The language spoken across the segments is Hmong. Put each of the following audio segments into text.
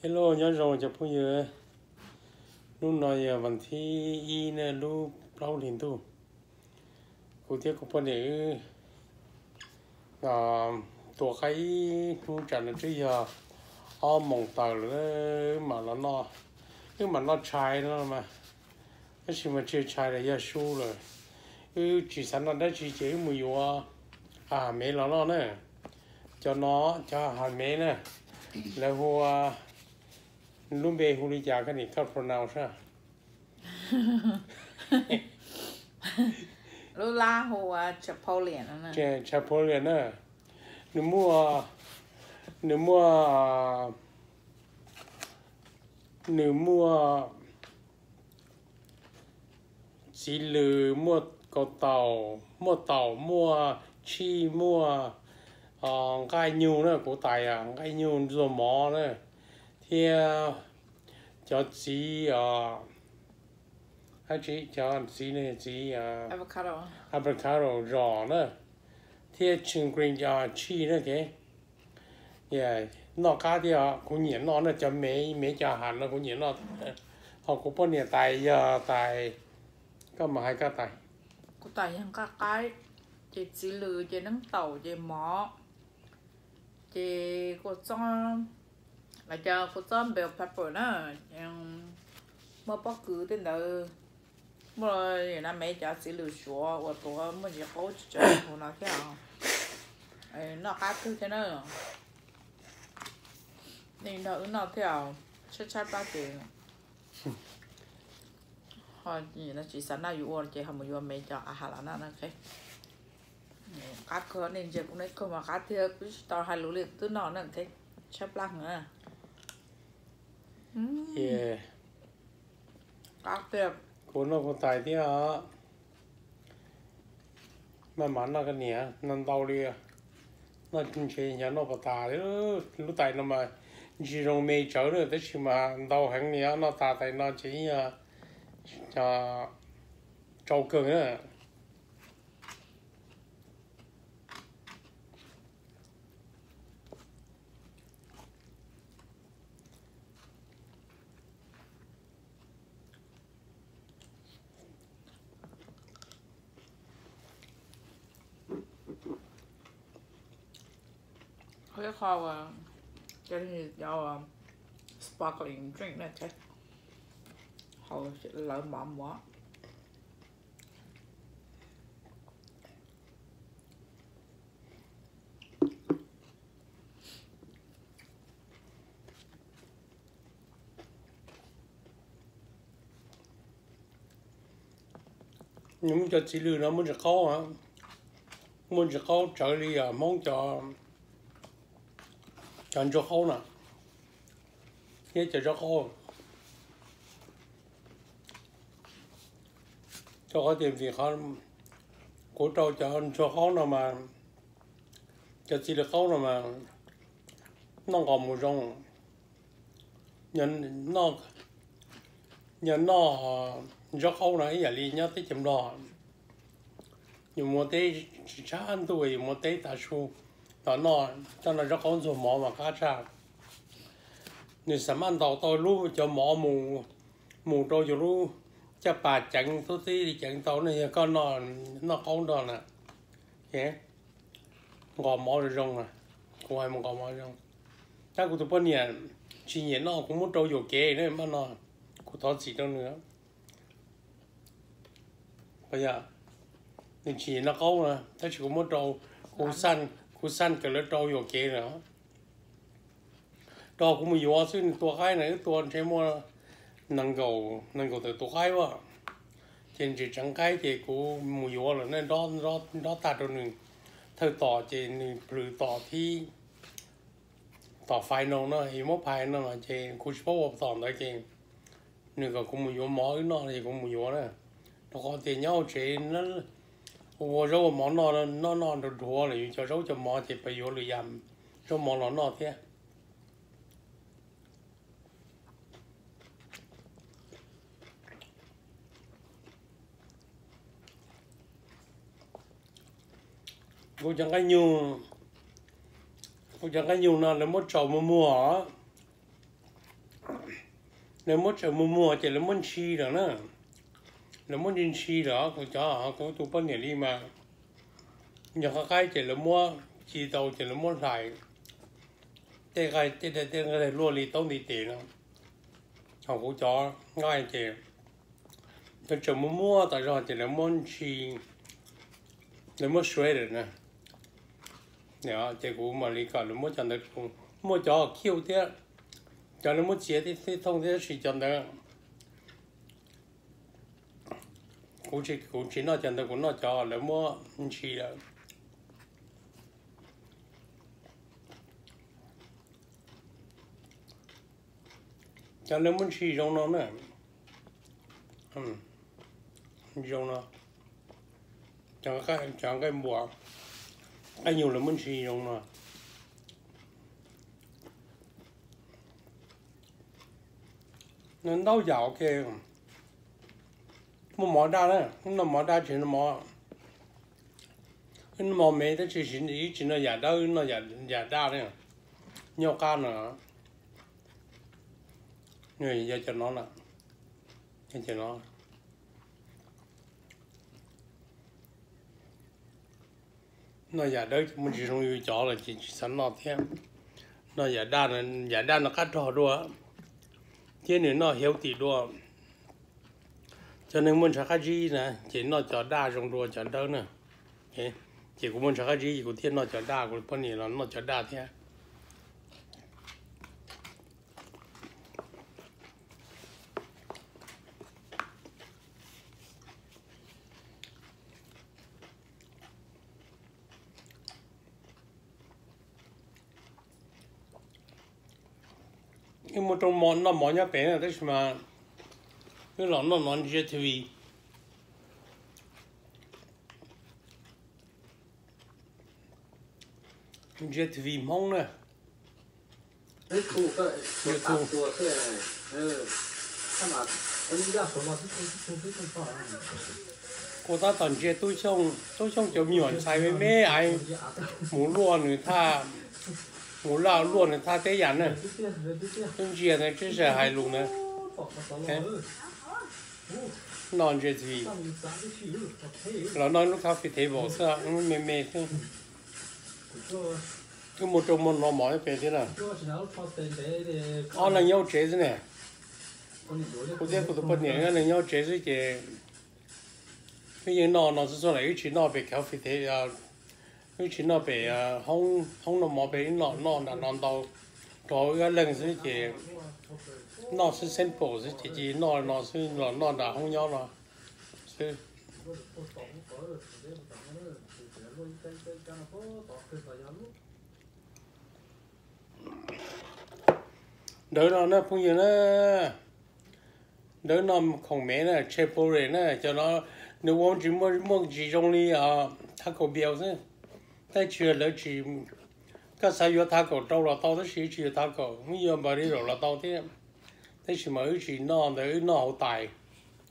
Hello, nyob zoo cov phooj ywg. Hnub no yog vas thib ib na, lub plaub hlis ntuj. Kuv thiab kuv poj niam wb tua qaib ib hnub, tsam no twb yog ob moos taws lawm, wb mam los noj, wb mam noj tshais no mas, tab sis mas tsis yog tshais lawm, yog su lawm. Wb tsis xav noj dab tsi ces wb mus yuav hav mev los noj na. Cov no, cov hav mev na, lawv hu ua, lub npe hu li cas koj niam, koj pronounce a? Lub lab hu ua Chipotle. Chipotle na. Nws muaj, nws muaj, nws muaj txiv lws, muaj kaus taum, muaj taum, muaj tshij, muaj nqaij nyug na, kuv tais nqaij nyug ntxuag mov na, thiab cov txiv, cov txiv ne, txiv avocado zos na, thiab tshwj green, tshij na. Noj qab thiab, kuv nyiam noj na, cov mev, mev cov hav no kuv nyiam noj. Ho kuv poj niam tais yog tais, koj mus hais koj tais. Kuv tais yog nqaij qaib, ces txiv lws, ces neeb taum, ces mov, ces kua txob, lawv cov kua txob bell pepper na, muaj pob kws tej ntawd, muaj na, mev cov txiv lws suav uas tuav muaj ntsis qaub tsis tseem hauv no thiab. Noj qab kawg thiab na. Nej nrog wb noj thiab, tshaib tshaib plab ces ho tsis xav noj yus ua ces ho mus yuav mev cov a has los noj na. Qab kawg, nej ntsia kuv noj kawg mas qab thiab, kuv tsis tau hais lus li, kuv twb noj na, tshaib plab heev na. Qab tiag. Kuv noj kuv tais thiab os. Maj mam noj koj niam, noj ntau li. Noj ntshe yog noj pas tas, lub tais no mas ntsis zoo me tsawv na, tab sis mas ntau heev li os. Noj tas tais no ces yog tsau kawg na. Qhov ib qho uas cov sparkling drink na, haus lawv mov mus. Nws muaj cov txiv lws no muaj ntsis qaub, muaj ntsis qaub tsawv li Hmoob cov, cov ntsuag qaub no thiab cov zaub qaub. Rau qhov tias vim qhov kuv rau cov ntsuag qaub no mas, cov txiv lws qaub no mas noj nqos mus zoo. Yog noj zaub qaub no ib yam li nyob teb chaws Nplog, yus mus teb tsis tshab ntuj, yus mus teb tav su los noj, coj no zaub qaub ntxuag mov mas qab tshaj. Nws xam maj ntaus tau lub cov mov mus, mus rau yus lub caj pas ceev, tub txib ceev tau ne, yog koj noj qaub nrog na, nqos mov zoo na, kuv hais mus nqos mov zoo. Tab kuv tus poj niam tsis nyiam noj, kuv muab rau yuam kev na, maj no kuv thov txim rau nws. Nws tsis nyiam noj qaub na, tab sis kuv muab rau, kuv xaj, kuv xaj kom lawv rau yuam kev na. Rau kuv mus yuav xwb, nws tua qaib na, wb tua ntshe muaj nees nkaum, nees nkaum tawm tus qaib as. Ces nws tseem tseev qaib ces kuv mus yuav lawm na, nrov tag rau nws. Thawj tom ces nws plhws tom thib, tom final no, yus muab phais no ces kuv tsis paub ua tom ntawd ces nws kom kuv mus yuav mov wb noj ces kuv mus yuav na. Rau qhov tias nyob hauv tsev ua zaub ua mov noj, noj noj nrov dhuav lawm, yus cov zaub cov mov ces pab yuav lwm yam zaub mov los noj thiab. Kuv cov nqaij nyug, kuv cov nqaij nyug no lawv muab tsaus muag muag os. Lawv muab tsaws muag muag ces lawv muab ntshi lawm na. Lawv muab ntshi ntshi lawm kuv cov, kuv tus poj niam li mas, yog qab qaib ces lawv muab ci tau ces lawv muab hlais tej nqaij, tej nqaij luaj li taub ntiv tes no. Ho kuv cov nqaij ces lawv tsaws muag muag tas zog ces lawv muab ntshi, lawv muab shredder na. Ces kuv mam li kom lawv muab cov ntawd, muaj cov khiu thiab, cov lawv muab txiav tej thooj thiab, tab sis cov ntawd kuv tsis noj cov ntawd, kuv noj cov lawv muab ntshi lawm. Cov lawv muab ntshi zoo no na, zoo no, cov nqaij npua, nqaij nyuj lawv muab ntshi zoo no. Noj ntau yam ua ke, muaj mov daj na, noj mov daj tsis noj mov, wb noj mov me tab sis wb tsis noj yam dawb, wb noj yam daj na, nyob qab no, yog cov no, yog cov no. Noj yam dawb ces muaj tsis zoo yus cov lawm ces tsis xav noj thiab. Noj yam daj, yam daj no qab rog dua thiab nws noj healthy dua. Cov neeg muaj ntshav qab zib na ces noj cov daj zoo dua cov dawb na. Ces kuv muaj ntshav qab zib ces kuv thiaj noj cov daj, kuv poj niam los noj cov daj thiab. Wb mus rau noj mov nyob pem na tab sis mas wb los noj no ntsia T V. Ntsia T V Hmoob na. YouTube. Kuv tab tom ntsia Tub Xyooj, Tub Xyooj cov me nyuam ntxhais me me ais mus luaj nws thaj, mus luaj nws thaj teb yam na. Twb ntsia ntawd twb tsis hais lus ntawd. Noj ntsia T V, los noj lub coffee table xwb, me me xwb. Wb mus rau mus noj mov nyob pem thiab na. Ob leeg nyob tsev xwb ne. Kuv thiab kuv tus poj niam ob leeg nyob tsev xwb ces wb yeej noj no xwb xwb lawm, wb tsis noj pem coffee table, wb tsis noj pem hoob noj mov pem, wb noj noj nram no ntau, rau wb ob leeg xwb ces noj xwb, simple xwb ces cia noj no xwb, los noj nram hoob nyob no xwb. Ntawd no na phooj ywg na, ntawd no khoom mev na, Chipotle na, cov no nws ua tsis muaj, muaj tsis zoo li Taco Bell xwb. Tab sis lawv tsis, koj xav yuav taco rau los tau, tab sis wb tsis yuav taco, wb yuav burrito los tau thiab. Tab sis mas wb tsis noj ntawd, wb noj hauv tais,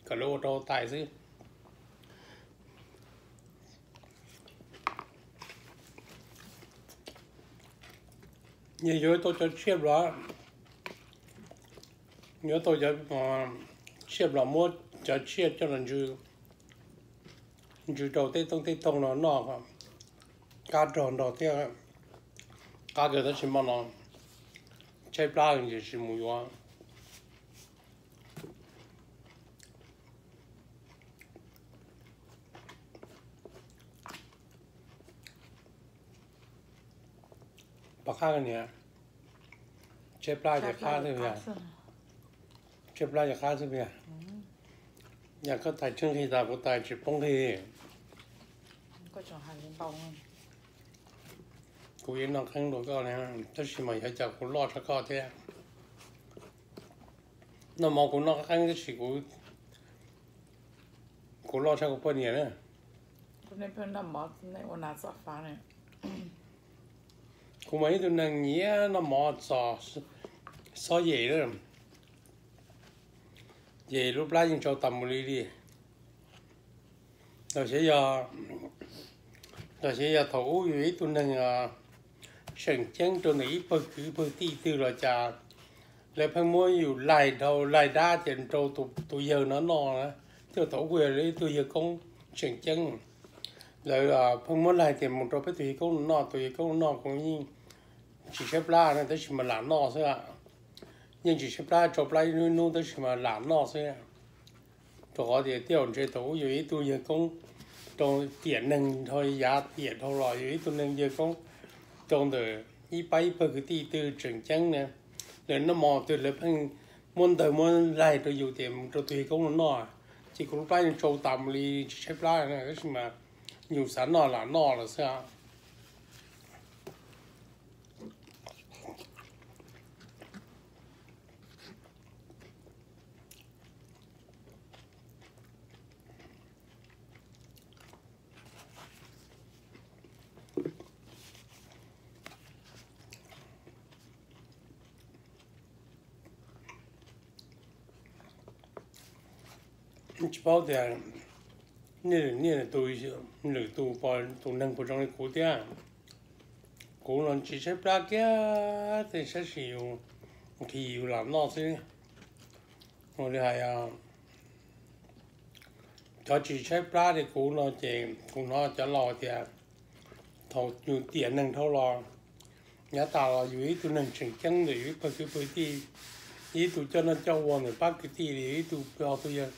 kom lawv ua rau hauv tais xwb. Yog yuav tau cov tsiaj los, yuav tau cov tsiaj los muab cov tsiaj coj los ntsws rau tej tooj tej tooj no noj, qab rog nrog thiab. Qab kawg tab sis mas no tshaib plab ces tsis mus yuav. Pom qab niam, tshaib plab ces qab xwb, tshaib plab ces qab xwb. Yog koj tais tsis nqig tas kuv tais tsis poob nqig. Kuv yeej noj qeeb dua koj, tab sis mas yog cas kuv loj tshaj koj thiab. Noj mov kuv noj qeeb tab sis kuv loj tshaj kuv poj niam na. Kuv mas ib tug neeg nyiam noj mov txog xob yem na, yem lub plab yeej tsau tas mus li li. Los xyov yog, los xyov yog thaum ub yus ib tug neeg tseem ceeb rau ntawm ib pawg kwv pawg tij twg los cas, Lawv pheej muab yus laig dhau, laig dab ces rau tus yawg no noj na. Thiab thaum ub kuj yog ib tug yawg koob tseem ceeb. Lawv pheej muab laig tias mus rau peb tus yawg koob no noj, tus yawg koob no noj kuv yeej tsis tshaib plab na, tab sis mas lam noj xwb. Yeej tsis tshaib plab, tsau plab ib hnub ib hnub tab sis mas lam noj xwb. Rau qhov tias tej zaum ntshe thaum ub yog ib tug yawg koob rau tiam neeg dhau, yav tiam dhau los yog ib tug neeg yawg koob rau ntawm ib pab ib pawg kwv tij twg tseem ceeb na. Lawv noj mov twg lawv pheej muab ntawg muab laig rau yus tias mus rau tus yawg koob no noj, ces kuv lub plab yeej tsau tas mus li tsis tshaib plab na, tab sis mas yus xav noj lam noj lawm xwb. Tsis paub tias nej lwm tus, lwm tus, tus neeg puas zoo li kuv thiab. Kuv los tsis tshaib plab kiag, tej saib xyuas yus nqhis yus lam noj xwb. Ua li hais, cov tsis tshaib plab li kuv no ces kuv hnov cov laus tias thaum yus tiam neeg dhau los, yav tas los yus ib tug neeg tseem ceeb ntawm yus ib pawg kwv pawg tij, ib tug coj noj coj ua ntawm pab kwv tij li, ib tug ho tus yawg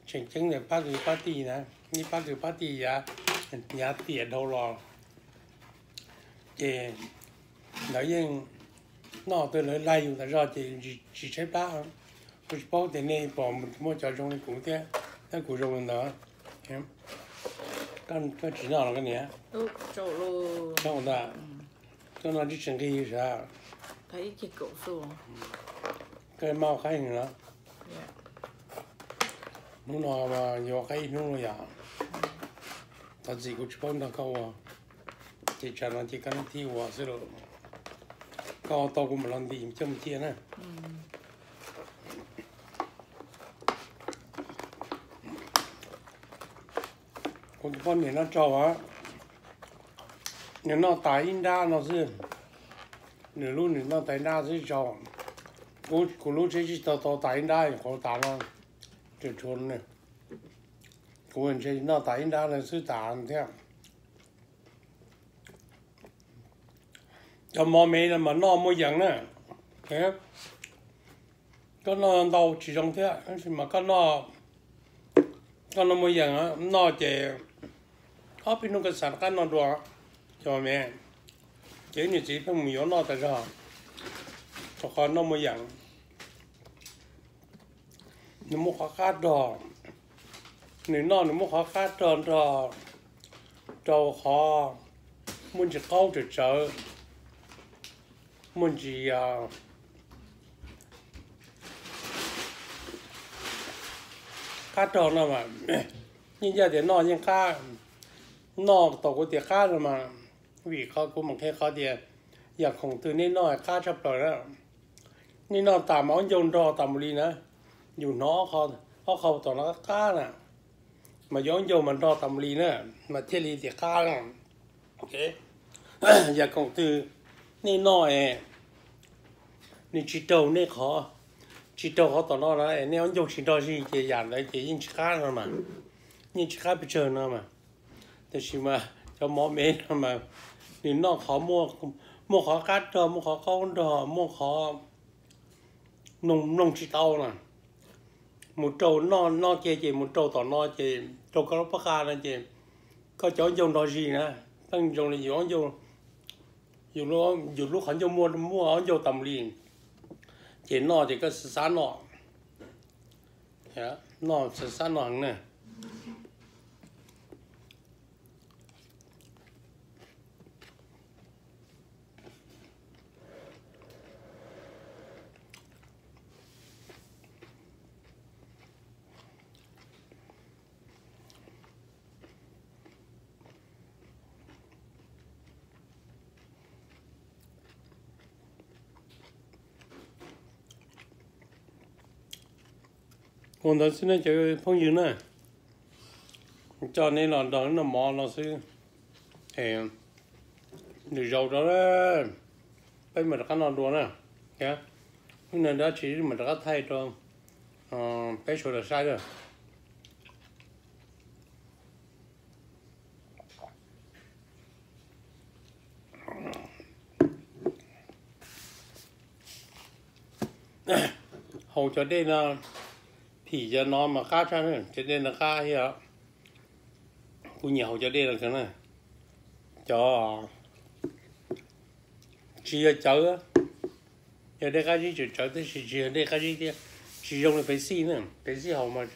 tseem ceeb ntawm pab kwv pab tij na, ib pab kwv pab tij yav, yav tiam dhau los ces lawv yeej noj twg lawv laig yus tas zog ces tsis tshaib plab. Kuv tsis paub tias nej puas muaj cov zoo li kuv thiab, tab kuv zoo li ntawd. Koj tsis noj los koj niam? Ntag, koj noj tsis tsis nqig sav. Koj maj ua qaib heev los? Hnub no mas yuav ua qaib ib hnub no yom. Thov txim kuv tsis paub nrog koj ua, ces tsam no ces koj neb thib ua xwb los. Koj ua tau kuv mam los ntim coj mus cia na. Kuv tus poj niam no tsaug, nws noj tas ib nrab no xwb. Nws lub nws noj tas ib nrab xwb tsaug. Kuv lub tsev tsis tau tau tas ib nrab, qhov tas no, kuv ntshe noj tas ib nrab no xwb tas thiab. Cov mov me no mas noj muaj yees na. Koj noj ntau tsis zoo thiab, tab sis mas koj noj, koj noj muaj yees, noj ces ob peb hnub koj xav rov qab noj dua. Cov mov me ces niam txiv pheej mus yuav noj tas zog, rau qhov noj muaj yees. Nws muaj qhov qab rog, nws noj nws muaj qhov qab rog nrog rau qhov muaj ntsis qaub tsawv tsawv, muaj ntsis qab rog no mas, yeej yog tias noj yeej qab, noj tau kuv tias qab no mas, vim qhov kuv mam qhia qhov tias yam khoom twg nej noj qab tshaj plaws na. Nej noj tas mas ob ncaug nrog tas mus li na, yus hnov ob qho tom no qab qab na, mas yus ob ncaug mas nrog tas mus li na, mas thiaj li tias qab na. Yam khoom twg nej noj es nws tsis raug nej qhov, tsis raug qhov tom no na, nej ob ncaug tsis nrog zig ces yam ntawd ces yeej tsis qab no mas, yeej tsis qab pes tsawg no mas. Tab sis mas cov mov me no mas nws noj qhov, muaj qhov qab rog, muaj qhov qaub nrog, muaj qhov mloog mloog tsis tau na. Mus rau noj noj kiag ces mus rau tom no ces rau koj lub pob qa no ces koj cov ob ncaug nrog zig na, pheej zoo li yus ob ncaug, yus lub qhov ncauj muaj muaj ob ncaug tas mus li, ces noj ces koj xav xav noj, noj xav xav noj heev na. Ua ntawd xwb na cov phooj ywg na, coj nej los nrog noj mov no xwb, nws zaus rau, peb mam rov qab noj dua na. Lub no dab tsi mam rov qab thaij rau peb sawv daws saib na. Haus cov dej no, phim cov no mas qab tshaj, cov dej no qab thiab. Kuv nyiam haus cov dej no kawg na. Cov tsis yog cawv, yog dej qab zib tseem tsawv tab sis tsis yog dej qab zib thiab. Tsis zoo li pev xij na, pev xij haus mas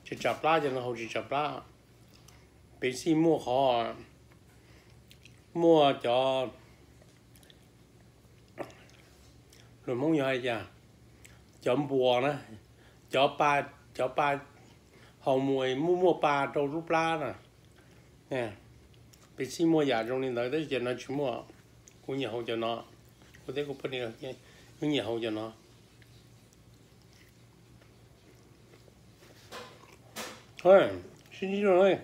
tsis tsam plab, cov no haus tsis tsam plab. Pev xij muaj qhov, muaj cov, lus Hmoob yog hais cas, cov npuas na, cov pa, cov pa haus mus muaj muaj pa rau lub plab na. Pev xij muaj yam zoo li ntawd tab sis cov no tsis muaj. Kuv nyiam haus cov no, kuv thiab kuv poj niam nyiam haus cov no. Sib ntsib zoo.